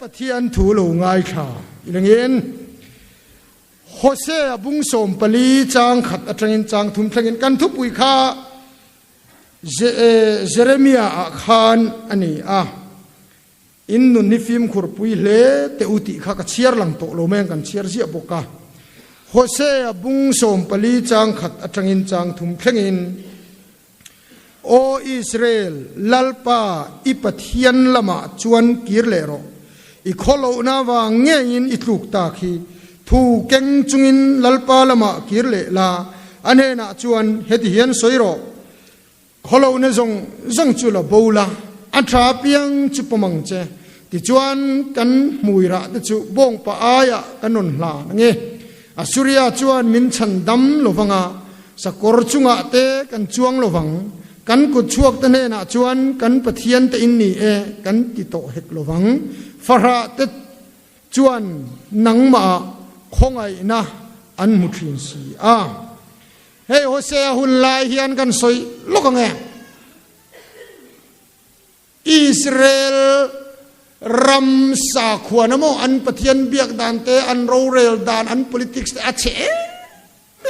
Pathian thu lo ngaithla ilangin Hosea bung 14 chang khat atangin chang thum thlengin kan thupui kha Jeremia ah khan a ni a. In nun hi fimkhur pui hle teh u tih kha ka chhiar lang tawh lo mai ang kan chhiar ziah bawk a. Hosea bung 14 chang khat atangin chang thum thlengin, Aw Israel, Lalpa i Pathian lamah chuan kir leh rawh. I khawlohna vang ngeiin i tluk tak hi. Thu keng chungin Lalpa lamah kir leh la, a hnenah chuan heti hian sawi rawh, Khawlohna zawng zawng chu la bo la, a tha piang chu pawm ang che. Tichuan, kan hmui rah te chu bawngpa aiah kan rawn hlan ang e. Assuria chuan min chhan dam lo vang a, sakawr chungah te kan chuang lo vang. Kan kut chhuak te hnenah chuan kan Pathian te in ni e kan ti tawh hek lo vang. Fahrah te chuan nangmah khawngaihna an hmu thin si a. Hei Hosea hun lai hian kan sawi lawk ang e. Israel ram sakhua na maw an Pathian biak dan te, an rorel dan, an politics te a chhe em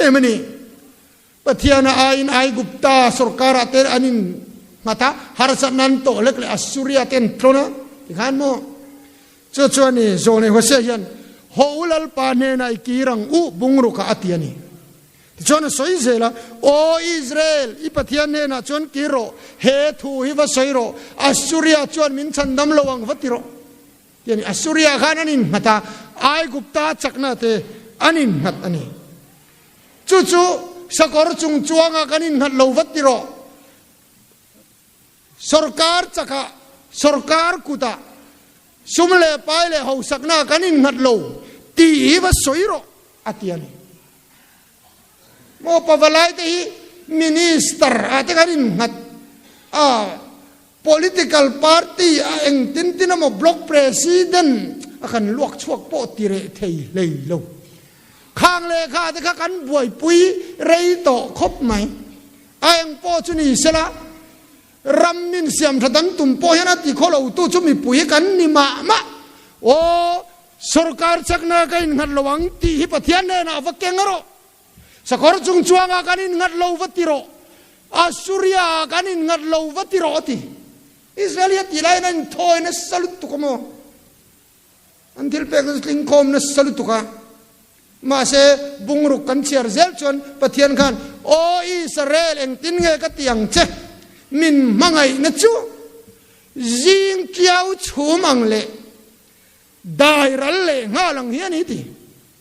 em a ni. Pathian a aiin Aigupta sorkar ah te an in nghat a, harsatna an tawh lek leh Assuria te an tlawn a, tikhan maw Chu chuan i Zawnei Hosea hian, Haw u Lalpa hnenah i kir ang u bungruk ah a ti a ni. Tichuan a sawi zel a, Aw Israel, i Pathian hnenah chuan kir rawh, he thu hi va sawi rawh, Assuria chuan min chhandam lo ang va ti rawh. Ti a ni. Assuria khan an innghat a, Aigupta chakna te an innghat a ni. Chu chu sakawr chung chuangah kan innghat lo va ti rawh. Sorkar chakah, sorkar kutah sum leh pai leh hausakna kan innghat lo tih hi va sawi rawh a ti a ni. Maw pavalai te hi minister ah te kan innghat a, political party a engtin tin emaw block president a kan luak chhuak pawh ti reh thei hlei lo. Khang lehkha te kha kan buaipui rei tawh khawp mai. A eng pawh chu ni sela, ram min siam tha dang tum pawh hian a ti khaw lo tu chu mipui kan ni mah mah. Aw, sorkar chakna ka innghat lo ang tih hi Pathian hnenah va keng rawh. Sakawr chung chuangah kan innghat lo va ti rawh. Assuria ah kan innghat lo va ti rawh a ti. Israel hi a tih laiin a inthawi nasa lutuk a maw? An thil pek chu tlingkhawm nasa lutuk a. Mahse, bungruk kan chhiar zel chuan Pathian khan, Aw Israel, engtin nge ka ti ang che? Min hmangaihna chu zing tiau chhum ang leh dai ral leh nghal ang hi a ni ti.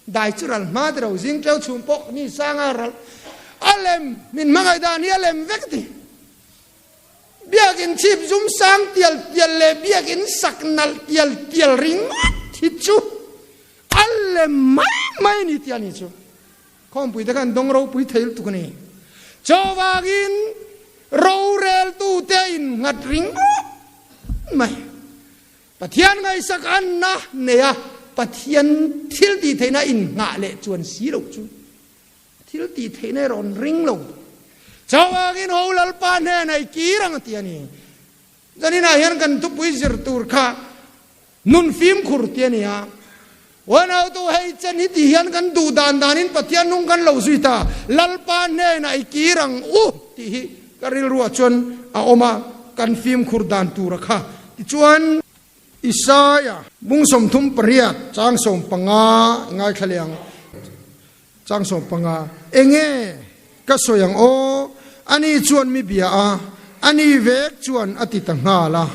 Dai chu ral hma ti ro, zing tiau chhum pawh ni sanga ral. A lem, min hmangaih dan hi a lem vek ti. Biakinn chhip zum sang tial tial leh biakinn sak nalh tial tial ringawt hi chu a lem mai mai a ni tih a ni chu. Khawmpui te khan dawng ropui thei lutuk a ni. Chuvangin roreltute innghat ringawt mai. Pathian ngaihsak anna nei a, Pathian thil tih theihna innghah leh chuan si loh chu. Thil tih theihna erawh an ring lo. Chauhangin ho Lalpa hnenah i kir ang a ti a ni. Zaninah hian kan thupui zir tur kha nun fimkhur ti a ni a. Uanautu hei chen hi ti hian kan duh dan danin Pathian nung kan lo zui ta. Lalpa hnenah i kir ang u tih hi ka rilruah chuan a awm a, kan fimkhur dan tura kha. Tichuan. Isaia bung 38 chang 15 i ngaithla leh ang. Chang 15, Enge ka sawi ang aw? Ani chuan mi bia a, ani vek chuan a ti ta nghal a.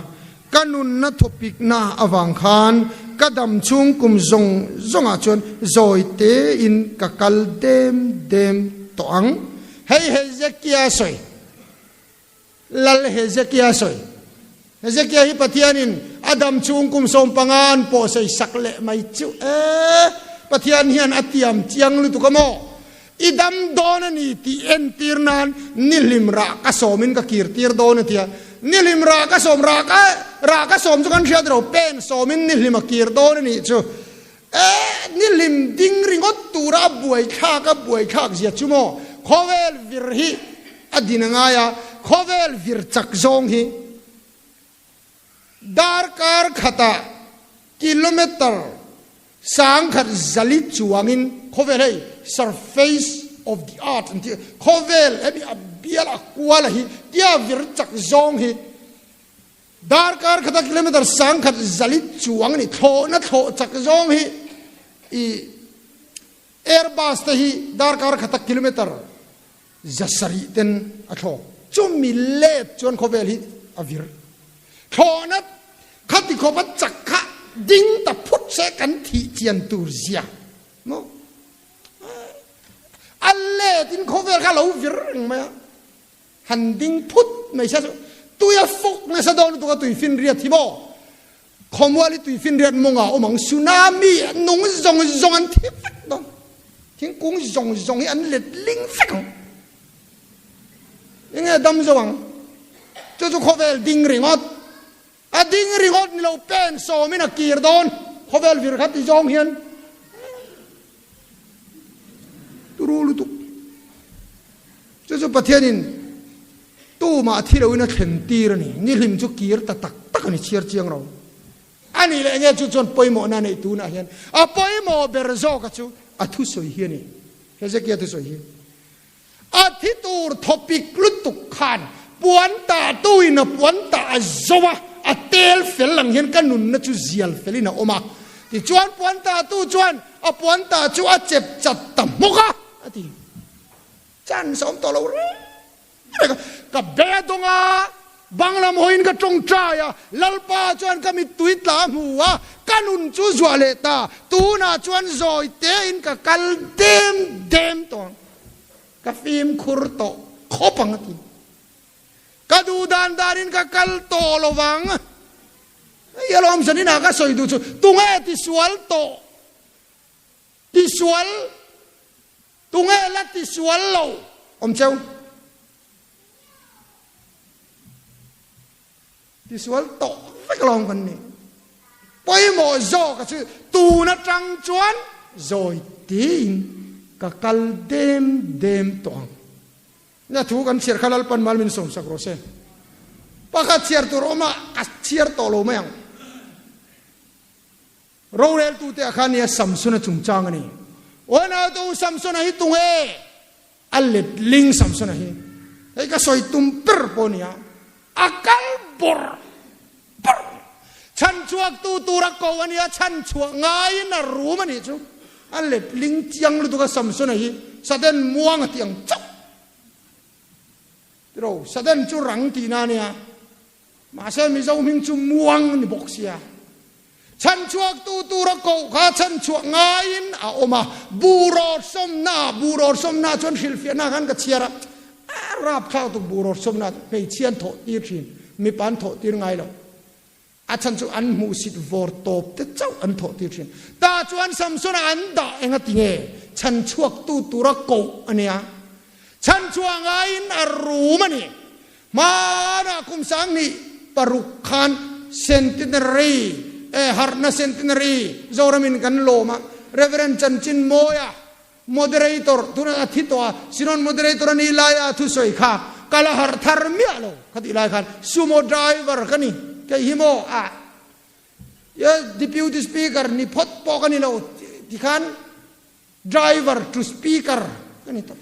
Ka nunna thawpikna avang khan ka dam chhung kum zawng zawngah chuan zawi tein ka kal dem dem tawh ang. Hei Hezekia sawi. Lal Hezekia sawi. Hezekia hi Pathianin a dam chhung kum 15 an pawh sawi sak leh mai chu e. Pathian hian a tiam chiang lutuk a maw? I dam dawn a ni tih entir nan nihlim rah ka sawmin ka kir tir dawn a tia. Nihlim rah ka sawm rah ka rah ka sawm chu kan hriat ro pen sawmin nihlim a kir dawn a nih chu. E nihlim ding ringawt tura a buaithlak a buaithlak zia chu maw? Khawvel vir hi A din a ngai a, khawvel vir chak zawng hi darkar khatah Kilometer 10,000 chuangin khawvel hei surface of the earth an tih khawvel hemi a bial a kual a hi tia vir chak zawng hi darkar khata kilometer 10,100 chuang a ni thlawhna thlawh chak zawng hi i Airbus te hi darkar khata kilometer 700 ten a thlawk. Chumi let chuan khawvel hi a vir. Thlawhna khati khawp a chak kha ding ta phut se kan thih chian tur zia maw? A let in khawvel kha lo vir reng mai a. Han ding phut mai sia chu tui a fawk nasa dawn lutuk a tui finriat hi maw? Khawmual hi tui finriat mawngah awm ang, tsunami nung zawng zawng an thi vek dawn. Thingkung zawng zawng hi an let ling vek ang. Enge dam zo ang? Chu chu khawvel ding ringawt. A ding ringawt ni lo pen sawmin a kir dawn. Khawvel vir kha ti zawng hian turu lutuk. Chu chu Pathianin Tumah thi loin a thlen tir a ni. Nihlim chu kir ta tak tak a ni chhiar chiang ro. A nih leh nge chu chuan pawimawhna a neih tunah hian a pawimawh ber zawka chu a thusawi hi a ni. Hezekia thusawi hi a thi tur thawpik lutuk khan puan tah tuin a puan tah a zo a, a tel fel ang hian ka nunna chu zial felin a awm a. Tichuan puan tah tu chuan a puan tah chu a chep chat ta hmawk a, a ti. Chance a awm tawh lo reng reng a, ka be dawng a, banglam hawiin ka tawngtai a, Lalpa chuan ka mittui tla a hmu a, ka nun chu zuah leh ta, tunah chuan zawi tein ka kal dem dem tawh ang, ka fimkhur tawh khawp ang a ti. Ka duh dan danin ka kal tawh lo vang. Hei alawm zaninah ka sawi duh chu, tunge tisual tawh, tisual Tunge la ti sual lo awm cheu? Ti sual tawh vek lawng kan ni. Pawimawh zawk a chu tun atang chuan zawi tiin ka kal dem dem tawh ang. Na thu kan chhiar kha Lalpan mal min sawmsak rawh se. Pakhat chhiar tur awm a ka chhiar tawh lo mai ang. Roreltute ah khan nia Samsona chungchang a ni. Aw naute u Samsona hi tunge? A letling Samsona hi. Hei ka sawi tum ber pawh a ni a. A kal bawrh bawrh. Chhanchhuaktu tur a ko a nia, chhanchhuah ngaiin a rum a nih chu. A letling chiang lutuk a Samsona hi sudden muang a tih ang chauh. Tiraw, sudden chu rang tihna a nia. Mahse Mizo hming chu muang ni bawk sia. Chhanchhuaktu tura koh kha chhanchhuah ngaiin a awm a, burawr sawmna, burawr sawmna chuan hrilhfiahna khan ka chhiar a, a rapthlak tuk burawr sawmna chu hmeichhia an thawh tir thin, mipa an thawh tir ngai lo. A chhan chu an hmuhsit vawr tawp te chauh an thawh tir thin. Tah chuan Samsona an dah enga ti nge chhanchhuaktu tura koh a nia. Chhanchhuah ngaiin a rum a ni. Hmanah kum 26 khan Centenary, eh harhna Centenary Zoramin kan lawm a, Rev. Chanchin Mawia, Moderator, tunah a thi tawh a, Synod Moderator a nih laia a thusawi kha ka la harh thar miah lo kha tih lai khan Sumo driver ka ni, kei hi maw a Deputy Speaker ni phawt pawh ka ni lo tikhan Driver to speaker ka ni tawh.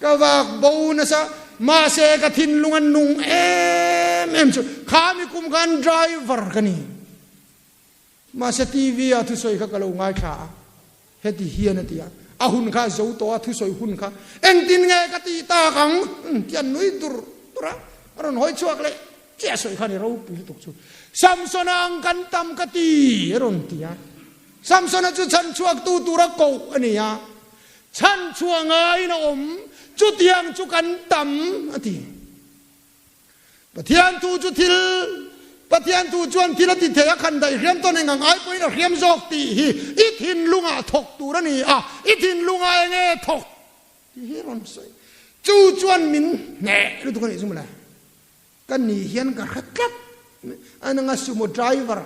Ka vak bo nasa, mahse ka thinlung a nung em em chu khami kum khan driver ka ni. Mahse TV ah thusawi kha ka lo ngaithla a, heti hian a ti a, a hun kha a zo tawh a, thusawi hun kha engtin nge ka tih tak ang tih an nui dur dur a, a rawn hawi chhuak leh chiah sawi kha ni ropui lutuk chu. Samsona ang kan tam ka ti a rawn ti a. Samsona chu chhanchhuaktu tura koh a ni a, chhanchhuah ngaiin a awm, chutiang chu kan tam, a ti. Pathian thu chu thil, Pathian thu chuan thil a ti thei a, khan daih hriam tawn eng ang ai pawhin a hriam zawk tih hi i thinlungah thawk tur a ni a, i thinlungah eng nge thawk tih hi rawn sawi. Chu chuan min hneh lutuk a nih chu mawle. Ka ni hian ka hre tlat a nanga sumo driver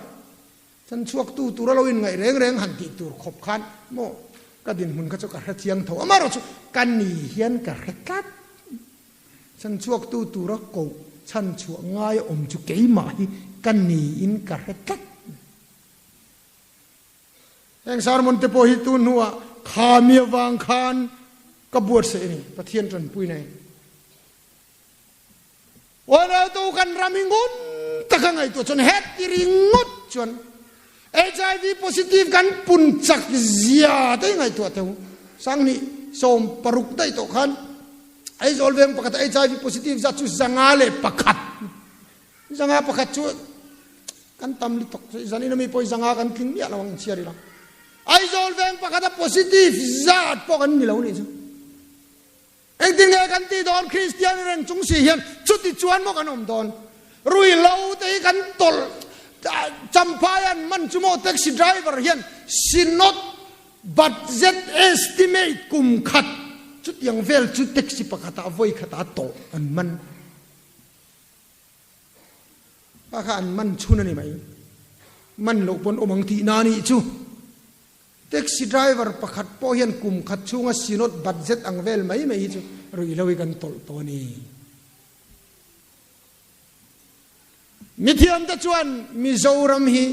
chan chhuak tu tur a lo in ngaih reng reng han tih tur khawp khan maw ka dinhmun kha chu ka hre chiang tho amaherawh chu ka ni hian ka hre tlat chan chhuak tu tur a koh chhan chhuah ngai awm chu keimah hi ka ni in ka hre tlat. Heng sermon te pawh hi tun hnuah kha mi avang khan ka buatsaih a ni, Pathian tanpui nei. Unautu kan ram hi ngun taka ngaihtuah chuan heti ringawt chuan HIV positive kan pun chak zia te hi ngaihtuah teh u. Sanghnih 16 daih tawh khan Aizawl veng pakhat HIV positive zat chu 501. 501 chu kan tam lutuk. Zanin ami pawh 500 kan tling miah lo ang inchhiar ila. Aizawl veng pakhata positive zat pawh kan ni lo nih chu. Engtin nge kan tih dawn Kristian reng chung si hian chuti chuan maw kan awm dawn? Ruihhlo te hi kan tawlh Champhai an man chu maw taxi driver hian Synod budget estimate kum khat chutiang vel chu taxi pakhatah vawi khatah tawlh an man. Kha kha an man chhun a ni mai. Man loh pawn awm ang tihna a nih chu. Taxi driver pakhat pawh hian kum khat chhunga Synod budget ang vel mai mai hi chu ruihhlo hi kan tawlh tawh a ni. Mithiamte chuan Mizoram hi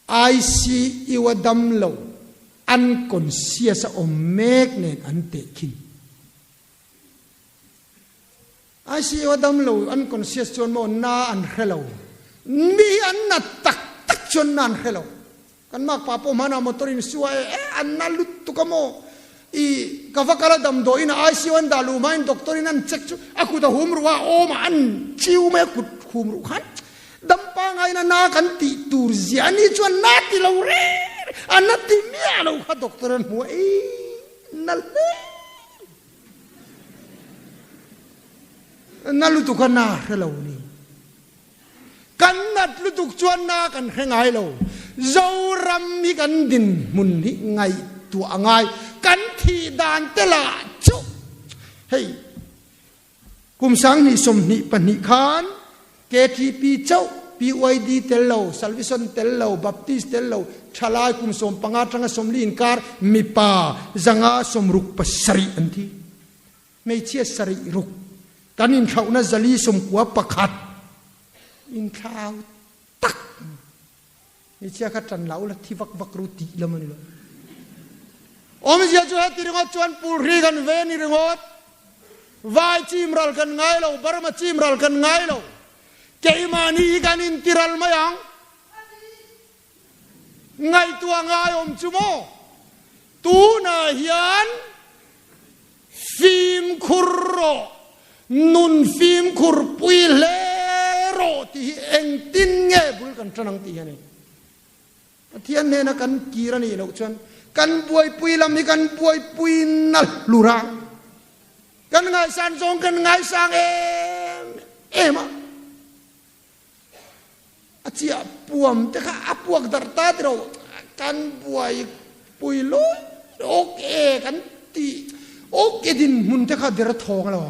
ICU a dam lo, unconscious a awm mek nen an tehkhin. ICU a dam lo, unconscious chuan maw na an hre lo. Mi hi an na tak tak chuan na an hre lo. Kan makpa pawh hmanah motor in su a e, e an na lutuk a maw. I ka va kal a damdawiin a ICU an dah luh hmain doctor in an check chu a kut a hum ruh a, awm ah an chiu mai a kut hum ruh khan. Dam pangain a na kan tih tur zia a ni chuan na ti lo reng a na ti miah lo kha doctor an hmu a, ei na hle. Na lutuk a na hre lo ni. Kan nat lutuk chuan na kan hre ngai lo. Zoram hi kan dinhmun hi ngaihtuah a ngai. Kan thih dan te lah chu hei kum 2022 khan KTP chauh, PYD tel lo, Salvation tel lo, Baptist tel lo, thalai kum 15 atanga 40 inkar mipa 567 an thi. Hmeichhia 76 kan inthlauhna 491 inthlau tak. Hmeichhia kha tan la ula thi vak vak ru tih lam a ni lo. Awmzia chu heti ringawt chuan pulhri kan ve a ni ringawt. Vai chimral kan ngai lo, Burma chimral kan ngai lo. Keimahni hi kan intiral mai ang. Ngaihtuah ngai awm chu maw? Tunah hian Fimkhur rawh, nun fimkhur pui hle rawh tih hi engtin nge bul kan tan ang tih hi a ni. Pathian hnena kan kir a nih loh chuan kan buaipui lam hi kan buaipui na hlur a, kan ngaihsan zawng kan ngaisang em em a, a chiah puam te kha a puak darh ta ti lo kan buaipui lawi awk e kan ti awk e dinhmun te kha der thawng a lo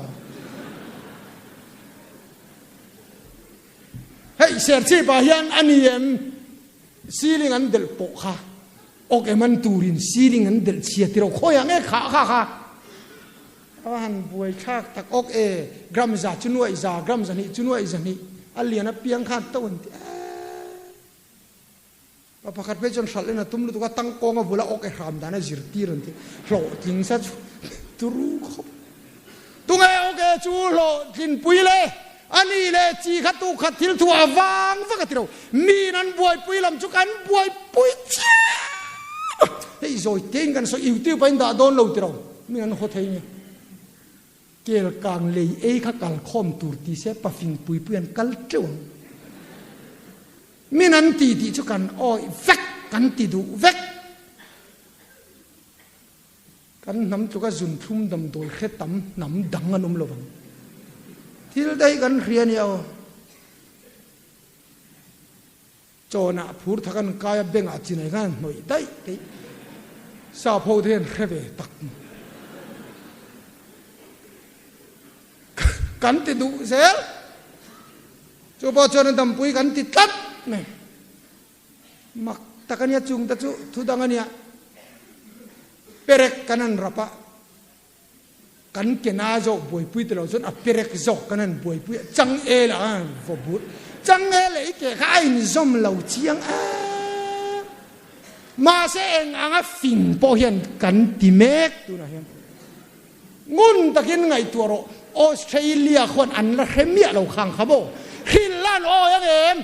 hei serchhip ah hian a ni em ceiling an delh pawh kha awk em an turin ceiling an delh chhia ti lo khawi ah nge khah kha kha A han buai thlak tak awk e, gram za chu nuaih za, gram zahnih chu nuaih zahnih, a lian apiang khan to an ti e. Pa pakhat phei chuan hralh in a tum lutuk a, tangkawng a bula awk e hram dan a zirtir an ti, hlawhtling sa chu turu khawp. Tunge awk e chu hlawhtlinpui le, a ni le chi kha tu khat thil thu a vang vak a ti lo, miin an buaipui lam chu kan buaipui chiam a, hei zawi tein kan sawi, youtube a in dah dawn lo ti lo. Mi an haw thei nge? Kel kang lei ei kha kal khawm tur ti se pafing pui pui an kal teuh ang. Min an ti tih chu kan awih vek, kan ti duh vek. Kan hnam tluka zun thlum damdawi hre tam hnam dang an awm lo vang. Thil daih kan hria nia aw. Chawnah phur thak an kai a, bengah chinai khan an hnawih daih daih. Sap ho te hian hre ve tak maw. Kan ti duh zel. Chu pawh chuan a dampui kan ti tlat mai. Mak tak a nia chung te chu thu dang a nia. Perek kan han rap a. Kan ke na zawk buaipui ti lo chuan a perek zawk kan han buaipui a, changel ah an vaw but. Changel leh i ke kha a inzawm lo chiang em. Mahse eng anga fing pawh hian kan ti mek tunah hian. Ngun takin ngaihtuah rawh, Australia khuan an la hre miah lo khang kha maw? Hrilh an awi ang em?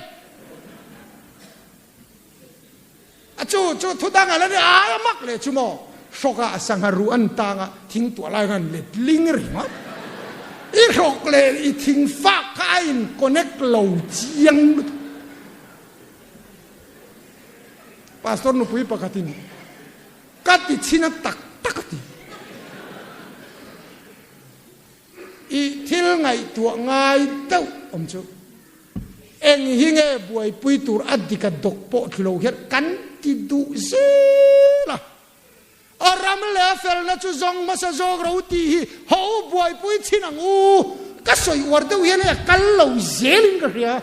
A chu chu thu dang a la ni ai a mak leh chu maw? Hrawk ah sangha ruh an tang a, thing tuah lai khan let ling ringawt. I hrawk leh i thing fak kha a in connect lo chiang lutuk. Pastor nupui pakhatin ka ti chhin a tak tak a ti. I thil ngaihtuah ngai deuh awm chu eng hi nge buaipui tur a dik a dawk pawh thlu lo hian kan ti duh zel a. A ram leh a felna chu zawng hmasa zawk ro tih hi ho buaipui chhin ang u. Ka sawi uar deuh hian hei a kal lo zelin ka hria.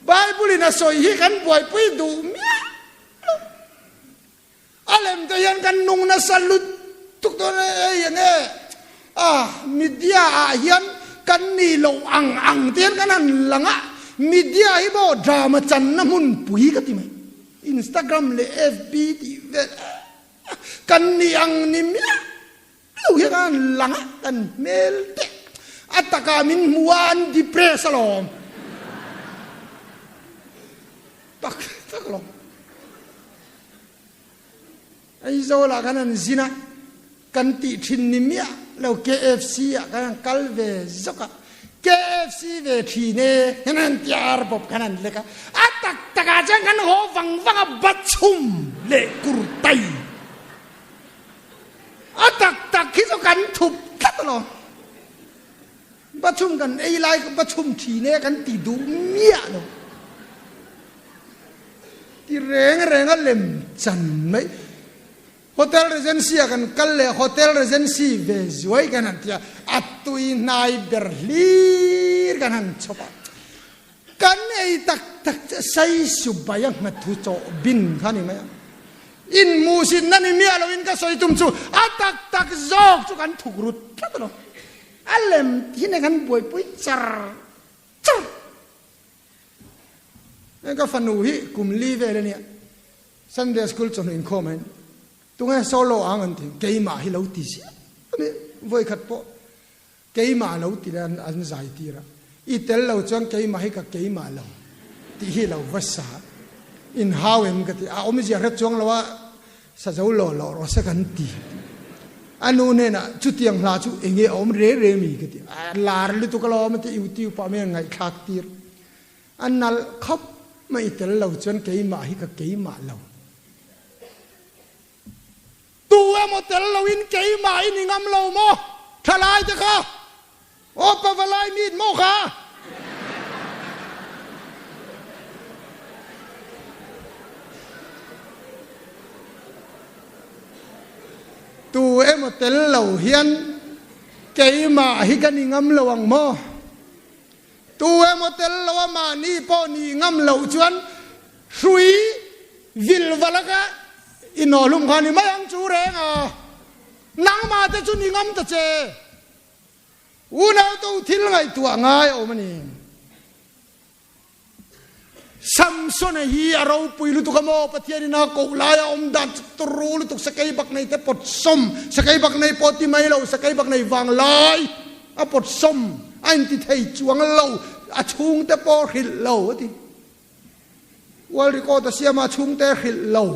Bible in a sawi hi kan buaipui duh miah lo. A lem te hian kan nung nasa lutuk dawn e, hei enge a media ah hian kan ni lo ang ang te hian kan han lang a, media hi maw drama channa hmunpui ka ti mai. Instagram leh FB tih vel kan ni ang ni miah lo hian kan han lang a, kan hmel te a takah min hmu a an depress alawm. Tak tak lo. Aizawl ah khan an zin a, kan tih thin ni miah lo KFC ah khan an kal ve zawk a, KFC ve thin e khan an ti ar bawp khan an lek a, a tak tak ah chuan kan haw vang vang a bachhum leh kurtai a tak tak hi chu kan thup tlat alawm. Bachhum kan ei lai bachhum thin e kan ti duh miah lo. Ti reng reng a lem chan mai. Hotel Regency ah kan kal leh Hotel Regency ve zuai kan han ti a, a tui hnai ber hlir kan han chhawp a. Kan ei tak tak che sai subai a nghathu chawh bin kha ni mai a. Inhmuhsitna ni miah loin ka sawi tum chu a tak tak zawk chu kan thuk rut tlat a lo. A lem hi ne kan buaipui char char. Heng ka fanu hi kum li vel a nia. Sunday school chawhnu inkhawm ahin tunge solo ang an ti keimah hi lo ti ziah a ni. Vawi khat pawh keimah lo ti leh an zai tir a. I tel lo chuan keimah hi ka keimah lo tih hi lo va sa inhau em ka ti. A awmzia hre chuang lo a. Sa zo lo lo rawh se kan ti. A nu hnenah chutiang hla chu enge a awm re re mi ka ti. A lar lutuk alawm a ti YouTube ah mai a ngaihthlak tir. A nalh khawp mai tel lo chuan keimah hi ka keimah lo. Tu emaw tel loin keimah i ni ngam lo maw? Thalai te kha. Aw pavalai mit maw kha? Tu emaw tel lo hian keimah hi ka ni ngam lo ang maw? Tu emaw tel lo a mahni pawh ni ngam loh chuan hrui vilva laka inawhlum kha ni mai ang chu reng a. Nangmah te chu ni ngam ta che. Unau to thil ngaihtuah ngai a awm a ni. Samsona hi a ropui lutuk a maw? Pathian in a koh lai a awm dan chu turu lutuk sakei bak nei te pawt sawm, sakei bak nei pawh ti mai lo, sakei bak nei vang lai a pawt sawm, a inti thei chuang lo, a chhungte pawh hrilh lo a ti. World record a siam a chhungte hrilh lo.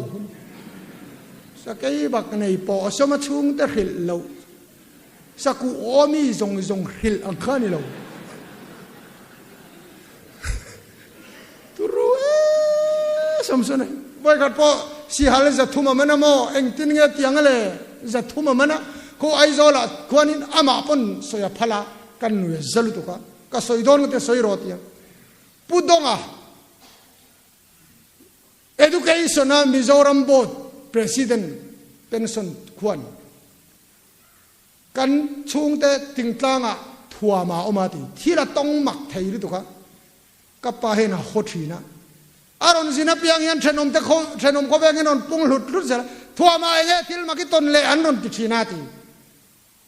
Sakei bak nei pawh a sawm a chhungte hrilh lo. Sakuh aw mi zawng zawng hrilh ang kha a ni lo. Turu e Samson a. Vawikhat pawh sihal zathum a man a maw? Engtin nge tiang a le? Zathum a man a. Khu Aizawl ah khuanin amah pawn sawi a phal a, kan nui a za lutuk a. Ka sawi dawn ka ti a, sawi rawh tiang. Pu Donga, Education a Mizoram Board President pension khuan kan chhungte thingtlangah thuam a awm a ti. Thil a tawng mak thei lutuk a, ka pa hian a haw thin a. A rawn zin apiang hian thenawm te khaw thenawm khawveng hian rawn pung hlut hlut zel a, thuam ah enge thil mak i tawn leh an rawn ti thin a ti.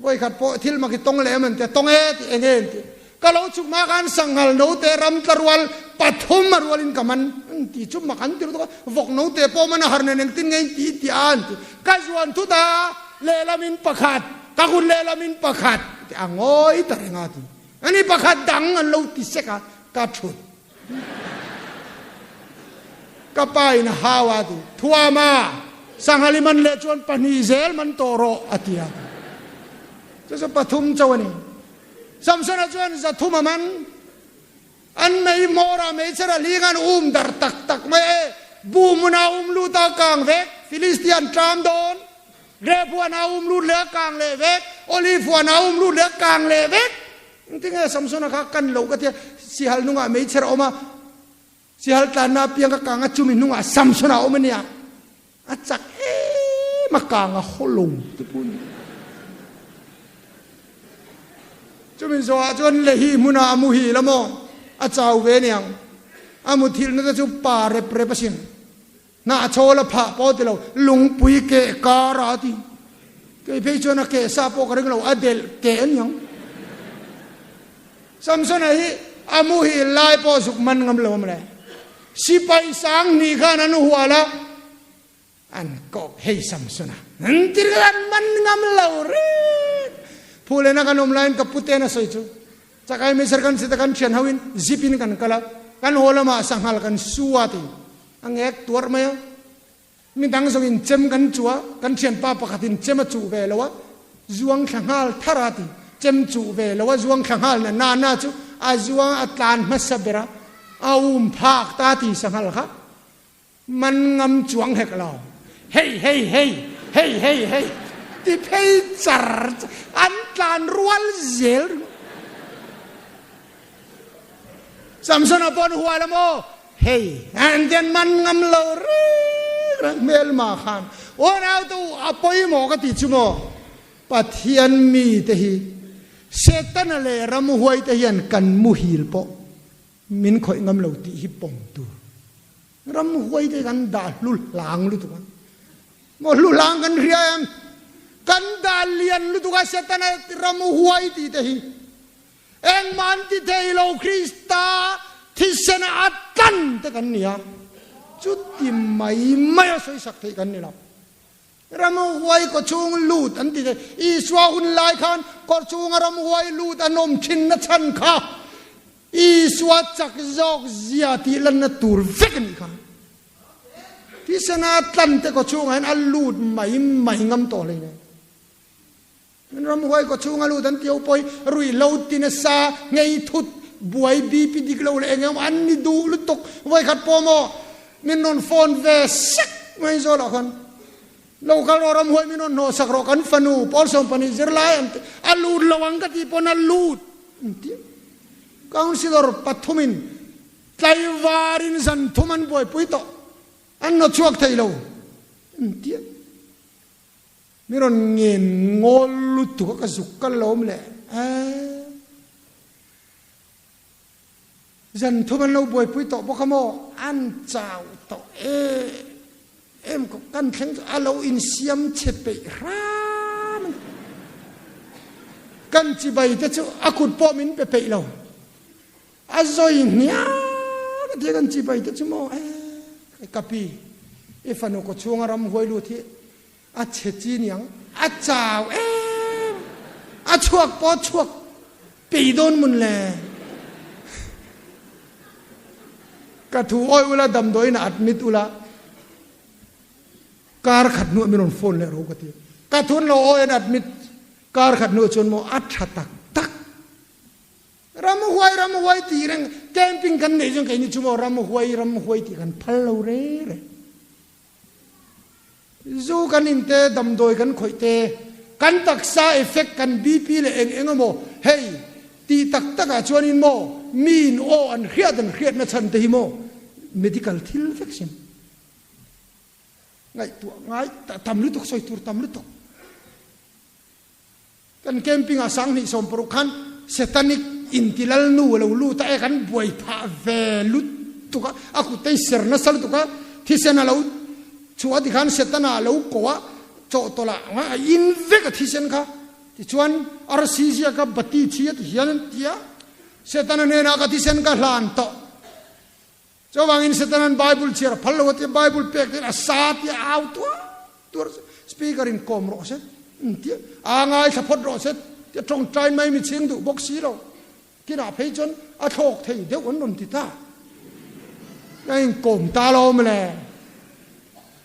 Vawikhat pawh thil mak i tawng leh em an ti a, tawng e tih enge an ti. Ka lo chuk hma khan sanghal note ram tla rual pathum a rualin ka man an ti chu mak an ti lutuk a, vawk note pawh man a har nen engtin nge in ti ti a an ti. Ka zuan thut a, lehlamin pakhat, ka kut lehlamin pakhat ti a ngawi ta reng a ti. Ani pakhat dang an lo ti sek a, ka thut. Ka pa in a hau a ti, Thuama, sanghal i man leh chuan pahnih zel man tawh rawh a ti a ti. Chu chu pathum chauh a ni. Samsona chuan 300 a man. An mei hmawrah meichher a hling an um dar tak tak mai e. Bu hmunah a um lut a kang vek, Philistian tlam dawn. Grep huan a um lut leh a kang leh vek, Olive huan a um lut leh a kang leh vek. Engtinge Samsona kha kan loh ka tia, sihal hnungah meichher a awm a, sihal tlanna apiang ka kang a, chumi hnungah Samsona a awm a nia. A chak em a kang a haw lo te pawh a ni. Chumi zawhah chuan Lehi hmunah a muhil a maw? A chau ve aniang. A muthilhna te chu pa rep rep asin. Hnah chawl a phah pawh ti lo, lungpui keh kar a ti. Kei phei chuan a keh sa pawh ka ring lo, a delh keh aniang. Samsona hi a muhil lai pawh zuk man ngam lo a mawle. Sipai sang hnih khan an hual a, an kawk hei Samsona an ti ringawt an man ngam lo reng. Phulena kan awm laiin ka puten a sawi chu, Chakai meiser kan sit a kan thian hoin zip in kan kal a, kan haw lamah sanghal kan su a ti. A ngek tuarh mai a. Midang zawngin chem kan chuh a, kan thianpa pakhatin chem a chuh ve lo a, zuang thla nghal thar a ti. Chem chuh ve lo a, zuang thla nghal na na na chu a zuang a tlan hmasa ber a, a um phak ta ti sanghal kha man ngam chuang hek lo. Hei hei hei, hei hei hei ti phei char an tlan rual zel ringawt. Samsona pawn hual a maw? Hei, an tian man ngam lo reng reng hmelma khan unau te u a pawimawh ka ti chu maw? Pathian mi te hi Setana leh ramhuai te hian kan muhil pawh min khawih ngam lo tih hi pawm tur. Ramhuai te kan dah hlu hlang lutuk a. Maw hlu hlang kan hria em? Kan dah lian lutuk a Setana ramhuai tih te hi. Engmah an ti thei lo, Krista thisen a tlan te kan ni a, chuti mai mai a sawisak theih kan ni lo. Ramhuai kawchhung lut an ti thei. Isua hun lai khan kawchhunga ramhuai lut an awm thin na chhan kha Isua chak zawk zia tih lanna tur vek a nih kha. Thisen a tlan te kawchhungah hian a lut mai mai ngam tawh hleinem. Ramhuai kaw chhunga lut an tio pawi ruihhlo ti nasa ngei thut buai BP dik lo leh eng emaw an ni duh lutuk vawikhat pawh maw min rawn phone ve sek mai zawlah khan lo kal rawh ramhuai min rawn hnawh sak rawh kan fanu pawl 12 zirlai an ti a lut lo ang ka tih pawn a lut an ti councillor pathumin tlaivarin zan thum an buaipui tawh an nawt chhuak thei lo an ti a. Mi rawn ngen ngawl lutuk a ka zuk kal lo awm leh eh. Zan thum an lo buaipui tawh bawk a maw? An chau tawh em em khawp. Kan thleng chu a lo insiam chhe peih hram a ni. Kan chibai te chu a kut pawh min pe peih lo. A zawi hniak a tia kan chibai te chu maw eh. Ka pi, i fanu kawchhunga ramhuai lut hi A chhe chi niang a chau em a chhuak pawh chhuak pei dawn mun le. Ka thu awi ula damdawiin a admit ula kar khat hnuah min rawn phone leh ro ka ti. Ka thun lo awi an admit kar khat hnuah chuan maw a tha tak tak. Ramhuai ramhuai tih reng camping kan neih chuan keini chu maw ramhuai ramhuai tih kan phal lo re re. Zu kan in te, damdawi kan khawih te, kan taksa effect, kan BP leh eng eng emaw hei tih tak takah chuanin maw miin aw an hriat an hriatna chhan te hi maw medical thil vek sin ngaihtuah ngai tam lutuk sawi tur tam lutuk. Kan camping ah 2016 khan Satanic inti lal nu a lo lut a e kan buai phah ve lutuk a, a kut te hi ser nasa lutuk a, thisen a lo chhuah tikhan Setana a lo ko a, chawhtawlh ah a in vek a thisen kha, tichuan arsi ziak a bati chhi a ti hian an ti a. Setana hnenah ka thisen ka hlan tawh. Chuvangin Setanan Bible chhiar a phal lo a tia Bible pek te a sa tia a au tuar tuar speaker in kawm rawh se tia a ngaithla phawt rawh se tia tawngtai mai mi chhing duh bawk si lo. Kinah phei chuan a thlawk thei deuh an rawn ti ta. Ka inkawm ta lo mawle.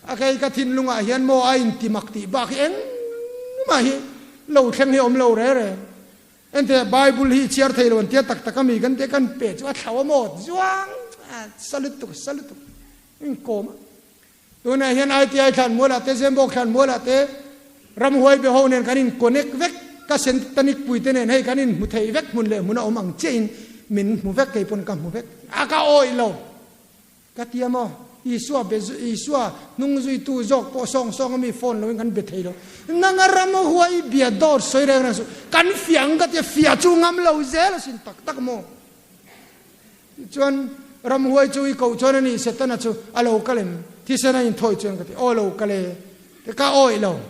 A kei ka thinlungah hian maw a inti mak tih bak hi engmah hi lo thleng hi a awm lo re re. Enteh Bible hi i chhiar thei lo an tia tak tak a mi kan tia kan pe chu a thlau a maw zuang a sa lutuk a sa lutuk inkawm a. Tunah hian ITI thlanmualah te Zembawk thlanmualah te ramhuai be ho nen kan in connect vek ka sentanik pui te nen hei kan in hmu thei vek hmun leh hmun a awm ang chiah in min hmu vek kei pawn ka hmu vek a ka awih lo ka tia maw Isua be Isua hnung zuitu zawk pawh sawng sawng a mi phone lo in kan be thei lo nanga ramhuai bia dawt sawi reng reng suh kan fiah ang ka tia fiah chu ngam lo zel asin tak tak maw. Tichuan, ramhuai chu i koh chuan a ni, Setana chu a lo kal em? Thisen a inthawi chuan ka ti, Aw lo kal e. Ti ka awih lo.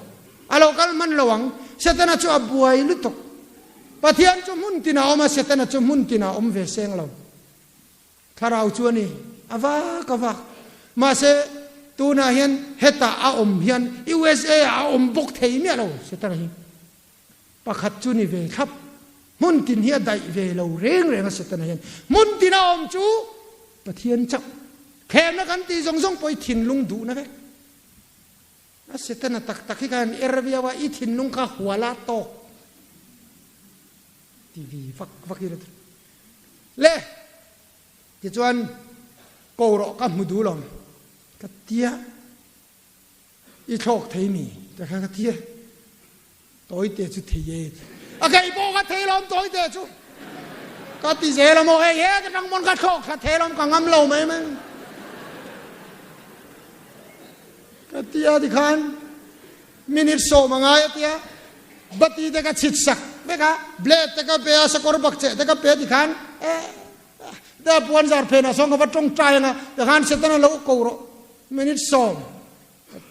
A lo kal hman lo ang. Setana chu a buai lutuk. Pathian chu hmun tinah a awm a, Setana chu hmun tinah a awm ve seng lo. Thlarau chu a ni, a vak a vak. Mahse, tunah hian hetah a awm hian USA ah a awm bawk thei miah lo, Setana hi. Pakhat chu ni ve thlap. Hmun tin hi a daih ve lo reng reng a Setana hian. Hmun tin a awm chu Pathian chauh. Thlemna kan tih zawng zawng pawh i thinlung duhna vek. A Setana tak tak hi khan er viau a, i thinlung kha huala tawk ti vi vak vak i la tir. Le tichuan ko rawh ka hmu duh lo ka tia. I thlawk thei mi te kha ka ti e. Tawite chu thei e ti. A kei pawh ka thei lawm tawite chu. Ka ti zel a maw hei he ka tang pawn ka thlawk thla thei lawm ka ngam lo mai mai. Ka ti a tikhan minute sawm a ngai a tia bati te ka chhit sak vek a blade te ka pe a sakawr bakcheh te ka pe tikhan e te puan zar phenah sawn ka va tawngtai anga tikhan Setana lo ko rawh. Minute 10.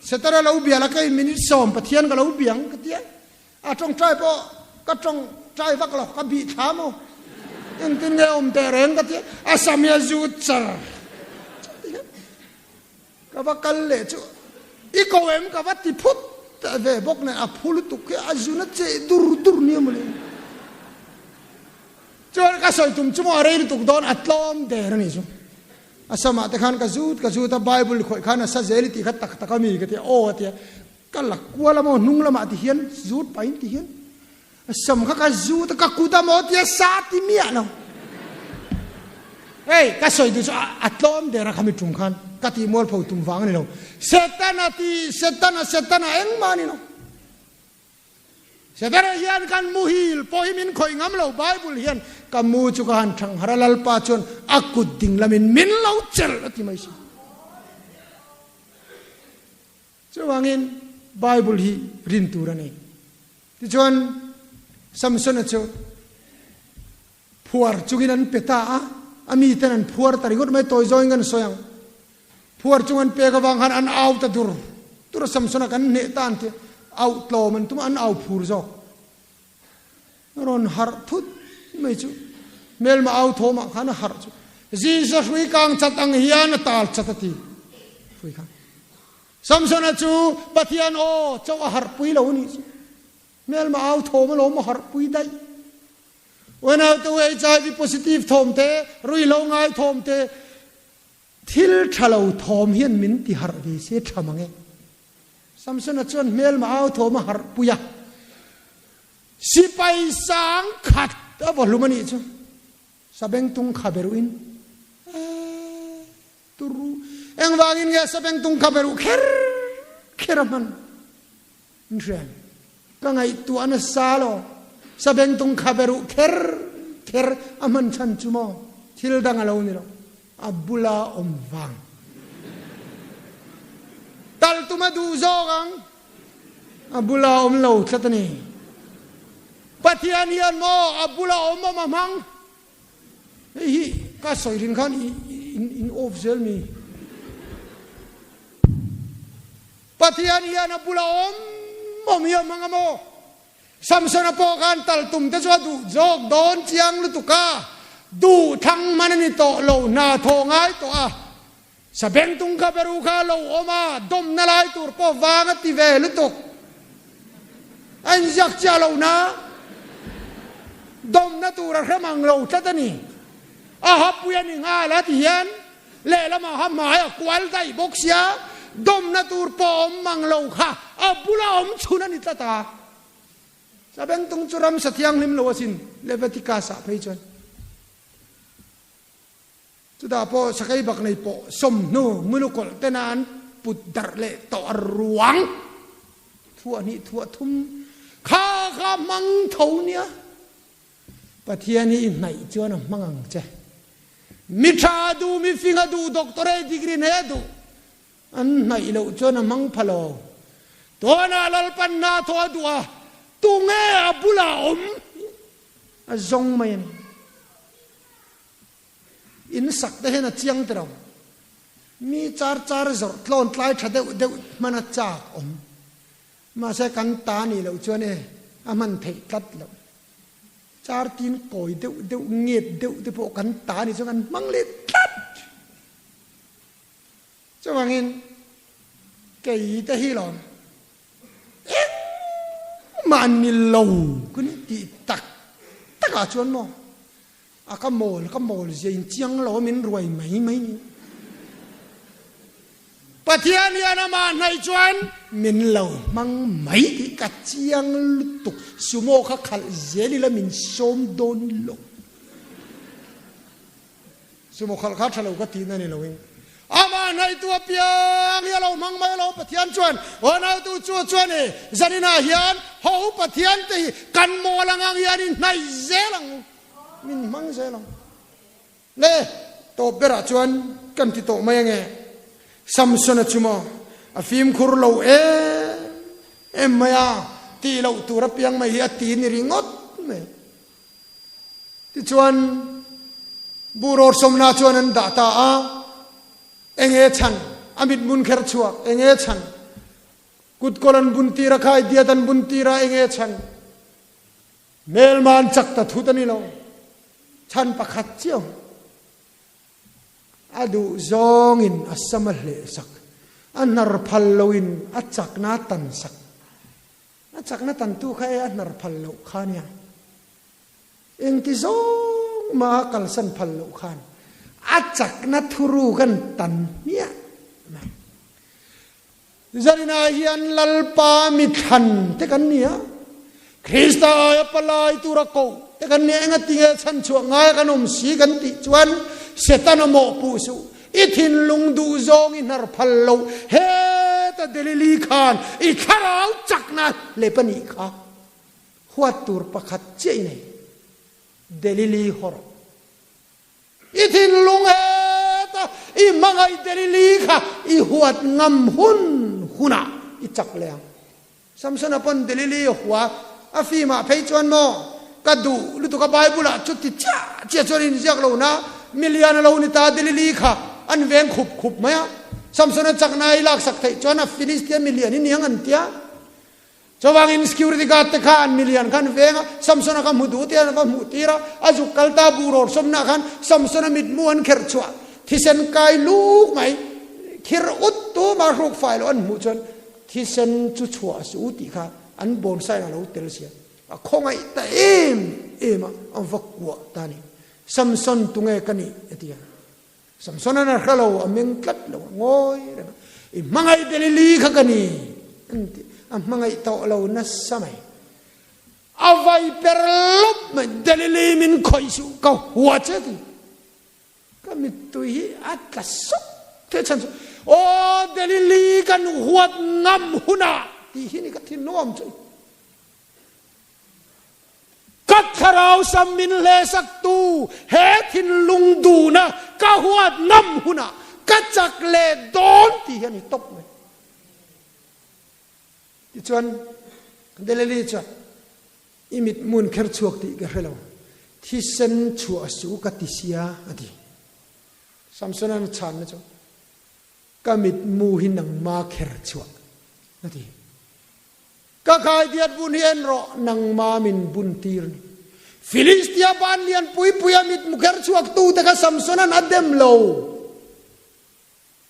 Setana lo bia la kei minute 10 Pathian ka lo biang ka ti a. A tawngtai pawh ka tawngtai vak lo, ka bih thla maw. Engtin nge awm teh reng ka ti a. A sam hi a zut char. Ka va kal leh chu i ko em ka va ti phut ve bawk nen a phu lutuk hi a zun a cheh dur dur nia mawle. Chuan ka sawi tum chu maw a rei lutuk dawn a tlawm der a ni chu. A samah te khan ka zut ka zut a, Bible khawih khan a sa zel i tih kha tak tak a mi ka ti a, aw a ti a, ka la kual a maw hnung lamah ti hian zut pahin ti hian a sam kha ka zut a, ka kut a maw ti a, sa ti miah lo. Hei ka sawi duh chu a tlawm der a khami tum khan ka tih mualpho tum vang a ni lo. Setana ti Setana Setana engmah a ni lo. Setana hian kan muhil pawh hi min khawih ngam lo, Bible hian ka mu chu ka han thang harh a, Lalpa chuan a kut ding lamin min lo chelh a ti mai si. Chuvangin Bible hi rin tur a ni. Tichuan Samsona chu phuar chungin an pe ta a, a miten an phuar ta ringawt mai, tawi zawngin kan sawi ang. Phuar chung an pek avang khan an au ta dur dur a, Samsona kan hneh ta an ti, auh tlawm an tum a, an au phur zawk. Rawn harh thut mai chu hmelma au thawmah khan a harh chu Jesus hrui kang chat ang hian a tal chat a ti hrui khan. Samsona chu Pathian aw chauh a harh pui lo a nih chu. Hmelma au thawm alawm a harh pui daih. Unaute u HIV positive thawm te, ruihhlo ngai thawm te, Thil tha lo thawm hian min ti harh ve se tha mang e. Samsona chuan hmelma au thawm a harh pui a, sipai sang khat a vaw hlum a nih chu. Sabengtung kha beruh in eh turu engvangin nge sabengtung kha beruh kher kher a hman? In hria em? Ka ngaihtuah nasa lo. Sabengtung kha beruh kher kher a hman chhan chu maw? Thil dang a lo ni lo. A bula awm vang. Tal tum a duh zawk ang. A bula awm lo tlat a ni. Pathian hian maw a bula awm awm a hmang? Hei hi ka sawi rin khan in off zel mi. Pathian hian a bula awm awm hi a hmang a maw? Samsona pawh khan tal tum te chu a duh zawk dawn chiang lutuk a. Duh thang man a ni tawh lo, hna thawh ngai tawh a. Sabengtung kha beru kha a lo awm a, dawmna lai tur pawh vang a ti ve lutuk. A inziak chiah lo na, dawmna tur a hre mang lo tlat a ni. A hapui a ni nghal a ti hian lehlamah ha hmai a kual daih bawk sia, dawmna tur pawh awm mang lo kha a bula awm chhun a ni tlat a. Sabengtung chu ramsa thianghlim lo asin, Leviticus ah phei chuan. Chutah pawh sakei bak nei pawh sawmhnu mulukawlh tena an put darh leh tawh a ruang thuah hnih thuah thum kha kha hmang tho nia. Pathian hi i hnaih chuan a hmang ang che. Mi tha a duh, mi fing a duh, doctorate degree nei a duh. An hnaih loh chuan a hmang pha lo. Tunah Lalpan hna thaw a duh a, tunge a bulah awm a zawng mai a ni. In sak te hian a chiang tiro. Mi char char zawrh tlawn tlai tha deuh deuh hman a chak awm. Mahse kan ta nih loh chuan e a hman theih tlat loh. Char tin kawi deuh deuh nget deuh te pawh kan ta nih chuan kan hmang leh tlat. Chuvangin kei te hi lawm engmah ni lo ka ni tih tak takah chuan maw A ka mawl, ka mawl zia in chiang lo a min ruai mai mai ni. Pathian hian amah hnaih chuan min lo hmang mai tih ka chiang lutuk. Sumo kha khalh zel ila min sawm dawn lo. Sumo khalh kha tha lo ka tihna ni loin. Amah hnaihtu apiang hi a lo hmang mai lo Pathian chuan aw nautu chu chuan i zaninah hian ho Pathian te hi kan mawl ang ang hian i hnaih zel ang u. Min hmang zel ang. Le tawp berah chuan kan ti tawh mai ange. Samsona chu maw a fimkhur lo em em mai a, tih loh tur apiang mai hi a ti ni ringawt mai. Tichuan buh rawrsawmna chuan an dah ta a, enge chhan a mithmun kher chhuak, enge chhan kutkawl an bun tir a, khaidiat an bun tir a, enge chhan Hmelma an chak ta thut a ni lo. Chhan pakhat chiah a duh zawngin a sam a hleh sak, a hnar phal loin a chakna a tan sak. A chakna tantu kha e a hnar phal loh kha nia. Engti zawng mah a kalsan phal loh khan a chakna thuru kan tan hmiah mai. Zarinah hian Lalpa mi thlan te kan ni a, Krista aia palai tura koh te kan ni a, engatinge chhanchhuah ngai a kan awm si kan tih chuan Setana mawhpuh suh, i thinlung duh zawng i hnar phal loh, heta Delili khan i thlarau chakna lep a nih kha huat tur pakhat chiah i nei, Delili hawrawh. I thinlung heta i hmangaih Delili kha i huat ngam hun hunah i chak leh ang. Samsona pawn Delili a hua a fimah phei chuan maw ka duh lutuk a Bible ah chuti chiah chiah chuan inziak lo na milian a lo ni ta Delili kha an veng khup khup mai a. Samsona chakna i laksak theih chuan a Philistia milian i niang an tia. Chuvangin security guard te kha an milian khan veng a, Samsona kha hmu duh te an va hmuh tir a, a zuk kal ta buh rawr sawmna khan Samsona mitmu an kherh chhuah thisen kai luk mai khir ut tu mah hruk fai loh an hmuh chuan thisen chu chhuah a su tih kha an bawnsai in a lo tel sia a khawngaih ta em em a, a va kuah ta a ni. Samson tunge ka nih? a ti a. Samson an a hre lo, a meng tlat lo, a ngawi reng a, I hmangaih Delili kha ka ni, an ti, a hmangaih tawh lo nasa mai. A vai per lawp mai, Delili min khawih suh, ka hua che ti. Ka mittui hi a tla sawk thei chhan chu, Aw Delili kan huat ngam hunah tih hi ni ka thinlung awm chu ni. Ka thlarau sam min hlehsaktu he thinlung duhna ka huat ngam hunah ka chak leh dawn tih hi a ni tawp mai. Tichuan Delili chuan, I mithmun kher chhuak tih ka hre lo, thisen chhuah su ka ti sia a ti. Samsona chhanna chu, Ka mitmu hi nangma kher chhuah a ti. Ka khaidiat bun hi en rawh, nangma min bun tir ni. Filistia ban lian pui pui a mitmu kher chhuak tu te kha Samsona'n a dem lo.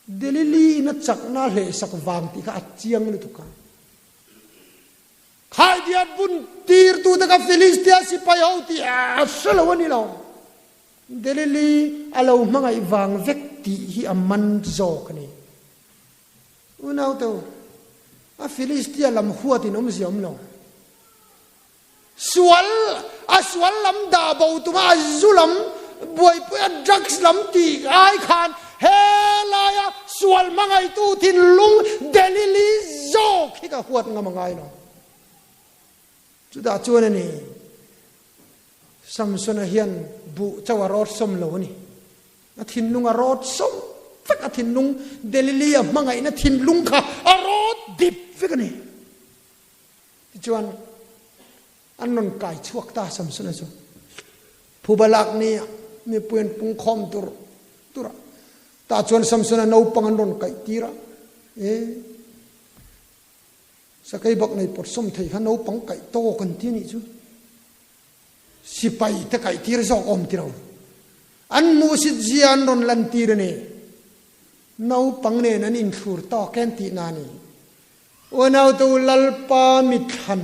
Delili in a chakna a hlehsak vang tih kha a chiang lutuk a. Khaidiat bun tir tu te kha Filistia sipai ho tih a hre lo a ni lo. Delili a lo hmangaih vang vek tih hi a man zawk a ni. Unaute u, a Filistia lam huat in awmzia awm lo. Sual, a sual lam dah bo tuma a zu lam buaipui a drugs lam tih ai khan helaia sual hmangaitu thinlung Delili zawk hi ka huat ngam a ngai lo. Chutah chuan a ni, Samsona hian buh chauh a rawt sawm lo a ni. A thinlung a rawt sawm vek, a thinlung Delili a hmangaihna thinlung kha a rawt dip vek a ni. Tichuan, an rawn kai chhuak ta Samsona chu. Phuba lak ni ah mipui an pung khawm tur tur a. Tah chuan Samsona naupang an rawn kaih tir a. E, sakei bak nei pawt sawm thei kha naupang kaih tawk an ti a nih chu. Sipai te kaih tir zawk awm ti lo. An hmuhsit zia an rawn lan tir a ni. Naupang nen an inthlur tawk em tihna a ni. Unaute u Lalpa mithlan,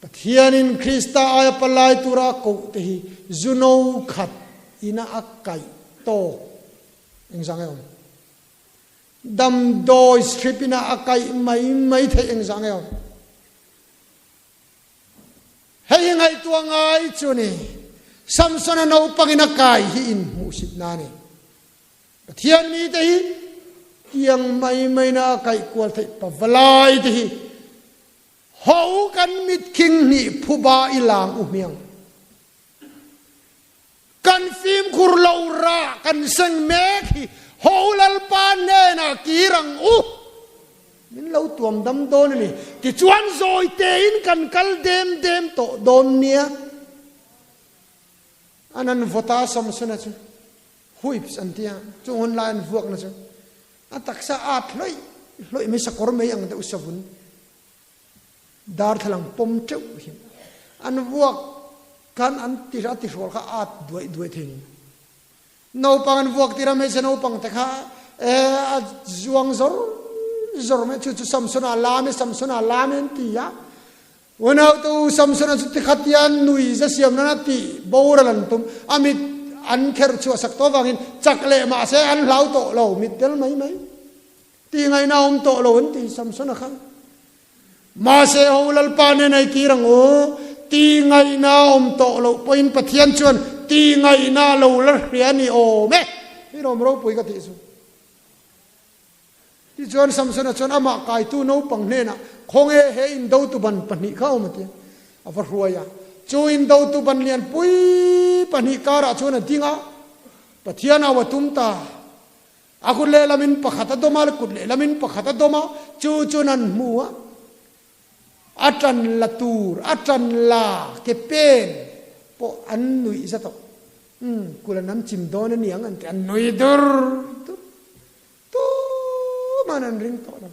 Pathianin Krista aia palai tura a koh te hi zu no khat ina a kaih tawk engzah nge awm? Damdawi strip ina a kaih mai mai theih engzah nge awm? Hei hi ngaihtuah ngai chu ni, Samsona naupangin a kai hi inhmuhsit na a ni. Pathian mite hi tiang mai maina a kaih kual theih pavalai te hi ho kan mitkhing hnih phuba i lang u hmiang. Kan fimkhur lo rah kan seng mek hi ho Lalpa hnenah kir ang u. Min lo tuam dam dawn a ni. Tichuan zawi tein kan kal dem dem tawh dawn nia. An an vawta Samsona chu Whips an ti a, chung hun lai an vuakna chu a taksa at hlawih hlawih mai sakawr mai ang deuh savun darthlalang pawm teuh hian an vuak khan an ti a ti hrual kha at duaih duaih thei ni. Naupang an vuak tir a hmeichhe naupang te kha e a zuang zawr zawr mai chu chu Samsona lam e Samsona lam e an ti a. Unaute u Samsona chu tikhat hian nui za siam nan a tih boral an tum. A mit an kherh chhuah sak tawh avangin chak leh mah se an hlau tawh lo, mit tel mai mai. Tih ngaihna a awm tawh lo an ti Samsona kha. Mahse ho Lalpa nen ei tir ang u, tih ngaihna a awm tawh loh pawhin Pathian chuan tih ngaihna a lo la hria a ni awm e. Hi lawm ropui ka tih chu. Tichuan Samsona chuan amah kaitu naupang hnenah, Khawnge he indotu ban pahnih kha awm a ti a, a va hruai a. Chu indotu ban lianpui pahnih karah chuan a ding a, Pathian au a tum ta. A kut lehlamin pakhat a dawm a, kut lehlamin pakhat a dawm a, chu chuan an hmu a. A ṭan la tur, a ṭan la ke pen pawh an nuih za tawh. Umm, kul an am chim dawn a niang an ti, an nui dur dur. Tuman an ring tawh lo.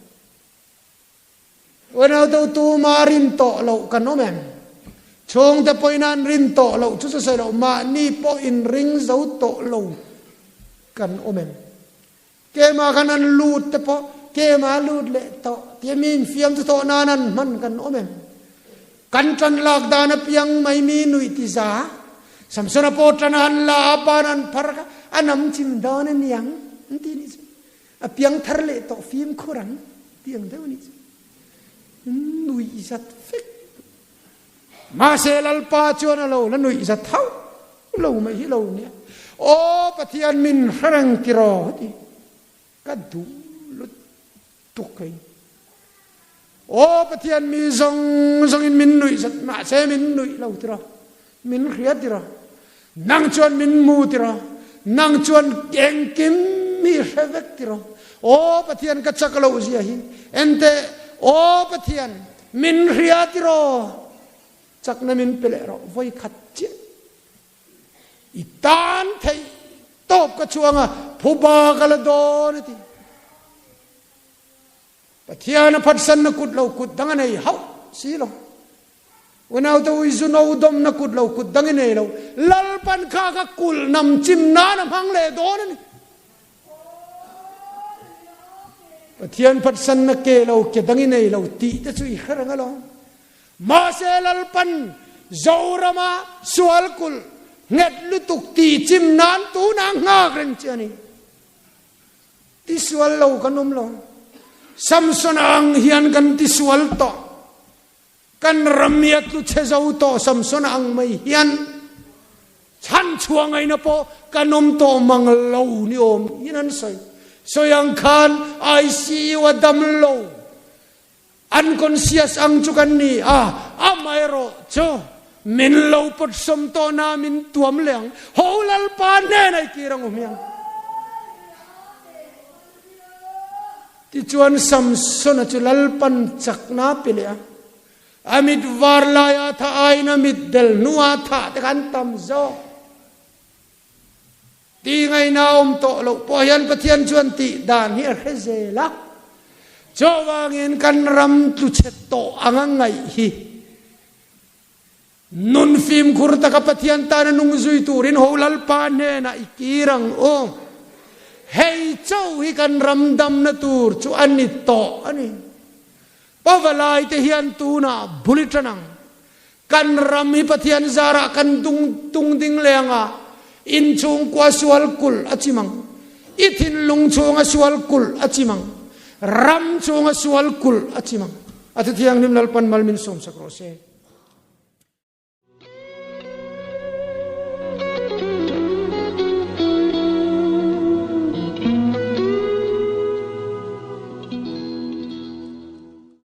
Uanautu tuma rin tawh loh kan awm em? Chhungte pawhin an rin tawh loh chu chu sawi loh, mahni pawh inring zo tawh lo kan awm em? Kema khan an lut te pawh kema lut leh tawh tia mi infiam chu thawh nan an hman kan awm em? Kan tan lak dan apiang mai mi nuih ti za. Samsona pawh tan a han la a, ban an phar kha a nam chim dawn a niang an ti nih chu. A piang thar leh tawh fimkhur ang ti ang deuh a nih chu. Nuih zat vek. Mahse Lalpa chuan a lo la nuih zat hauh lo mai hi lo nia. Aw Pathian min hre reng tiraw ti. Ka duh lutuk hei. Aw Pathian mi zawng zawngin min nuih zat mahse min nuih lo tiraw. Min hria tiraw. Nang chuan min mu tiraw. Nang chuan engkim mi hre vek tiraw. Aw Pathian ka chak loh zia hi. Enteh Aw Pathian min hria tiraw. Chakna min pe leh rawh vawi khat chiah. I tan theih tawp ka chhuang a, phuba ka la dawn a ti. Pathian a phatsanna kut lo kut dang a nei hauh si lo. Unaute ui zu no dawmna kut lo kut dang i nei lo. Lalpan kha kha kulh nam chim nan a hmang leh dawn a ni. Pathian phatsanna ke lo ke dang i nei lo tih te chu i hre reng alawm. Mahse Lalpan Zorama sual kulh nghet lutuk tih chim nan tunah nghak reng che a ni. Tisual lo kan awm lo. Samson ang hian kan tisual tawh. Kan ram hi a tlu chhe zo tawh Samson ang mai hian chhan chhuah ngaihna pawh kan awm tawh mang lo ni awm in an sawi. Sawi ang khan ICU a dam lo unconscious ang chu kan ni a, amaherawh chu min lo pawt sawm tawh na min tuam leh ang. Ho Lalpa hnenah i kir ang u hmiang. Tichuan Samsona chu Lalpan chakna a pe leh a, a mit var laia tha aiin a mit del hnuah thah te kha an tam zawk. Ti ngaihna a awm tawh loh pawh hian Pathian chuan tih dan hi a hre zel a. Chuvangin kan ram tlu chhe tawh anga ngaih hi Nun fimkhur taka Pathian tana nung zui turin ho Lalpa hnenah i kir ang u. Hei chauh hi kan ram damna tur chu a ni tawh a ni. Pavalai te hian tunah bul i tan ang. Kan ram hi Pathian zarah kan dung tung ding leh ang a, inchhungkua sual kulh a chim ang. I thinlung chhunga sual kulh a chim ang. Ram chhunga sual kulh a chim ang. A Thuthianghlim Lalpan mal min sawmsak rawh se.